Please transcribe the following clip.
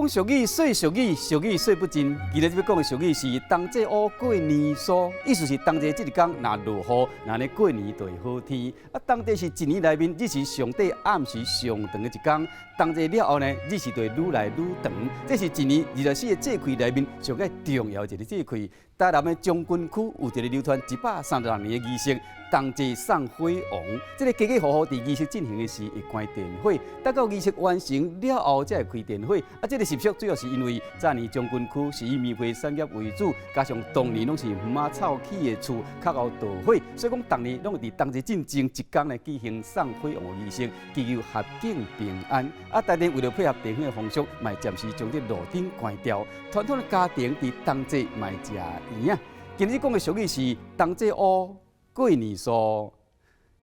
俗語，說俗語，俗語說不盡。今日欲講的俗語是冬至烏過年酥，意思是冬至這一工若落雨，那呢過年就會好天。啊，冬至是一年內面日時上短、暗時上長的一工。冬至了後呢，日時就會愈來愈長。這是一年24個節氣內面上蓋重要的一个節氣。台南的將軍區有一个流傳136年的儀式，冬至送火王。這个家家戶戶佇儀式進行的時會關電火，等到儀式完成了後才會開電火。啊，這个習俗主要是因為早年將軍區是以棉花產業為主，加上當年攏是園仔草起的厝較會著火，所以講逐年攏會佇冬至進前一工來舉行送火王的儀式，祈求合境平安。啊，台電為著配合地方的風俗，嘛暫時將這路燈關掉。傳統的家庭佇冬至嘛會食圓仔。今日講的俗語是冬至烏過年酥。